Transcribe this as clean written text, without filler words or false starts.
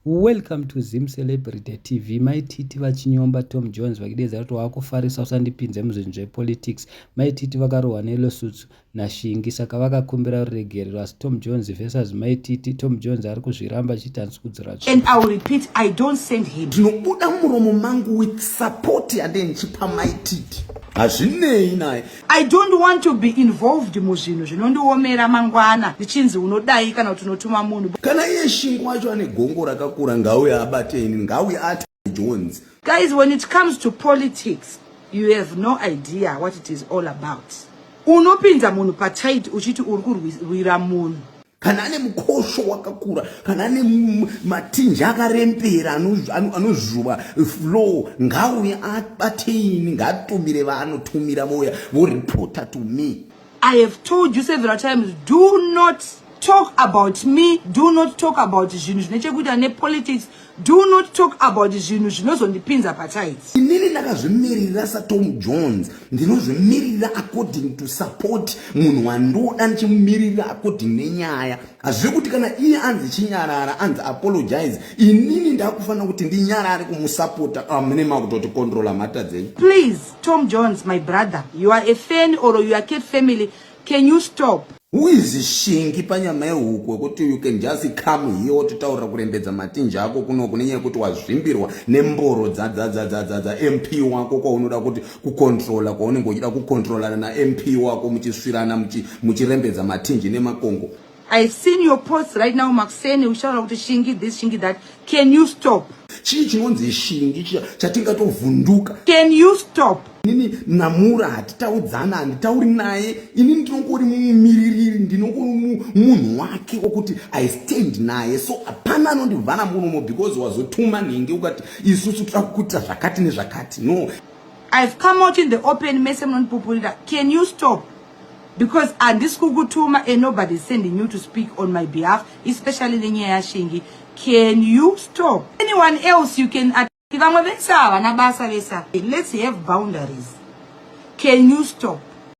Welcome to Zim Celebrity TV. Mai Titi vachinyomba Tom Jones vachidedza kuti wakufarisa usandipinze muzvinhu zvepolitics. Mai Titi vakarohwa nelosutsu naShingi saka vakakumbira ruregerero asi Tom Jones versus Mai Titi, Tom Jones ari kuzviramba achiti handisi kudzora And I will repeat, I don't send him. Ndinobuda mumuromo mangu with support yandee ndichipa Mai Titi. Hazvinei naye. I don't want to be involved muzvinhu zvinondiomera mangwana ndichinzi unodai kana kuti unotuma munhu. Kana iye Shingi wacho ane gongo rakakura ngauye abate ini, ngauye ati Jones. Guys, when it comes to politics, you have no idea what it is all about. Unopinza munhu patight uchiti uri kurwira munhu. Kana ane mukosho wakakura, kana ane matinji akarembera anozvuva flow, ngauye abateini, ngaatumire vaanotumira vouya voripota to me. I have told you several times, do not talk about me, do not talk about zvinhu zvine chekuita nepolitics, do not talk about zvinhu zvinozondipinza patight. Inini ndakazvimiririra saTom Jones, ndinozvimiririra according to support munhu wandoda, ndichimumiririra according nenyaya. Hazviri kuti kana iye anzi chinyarara, anzi apologize, inini ndakufanira kuti ndinyarare kumusapota. Mune makutoti controla mhata dzenyu. Please, Tom Jones, my brother, you are a fan or you are cat family, can you stop? Who is Shingi panyama yehuku wekuti you can just come here wotitaurira kurembedza matinji ako kunoku nenyaya yekuti wazvimbirwa nemboro dzaMP wako kwaunoda kuti kucontrola, kwaunenge uchida kucontrolana naMP wako muchisvirana muchirembedza matinji nemakongo? I've seen your posts right now, Maxeni, uchitaura kuti Shingi this, Shingi that. Can you stop? Chii chinonzi Shingi chatingatovhunduka? Can you stop? Inini namura hatitaudzana, handitauri naye. Inini ndinongori mumiririri, ndinongori munhu wake wokuti I stand naye, so hapana anondivhara muromo because wazotuma nhingi ukati isusu toda kukuitira zvakati nezvakati. No. I've come out in the open, mese munondipupurira. Can you stop? Because handisi kukutuma and nobody is sending you to speak on my behalf, especially nenyaya yaShingi. Can you stop? Anyone else you can, vamwe vese havana basa vese. Let's have boundaries. Can you stop?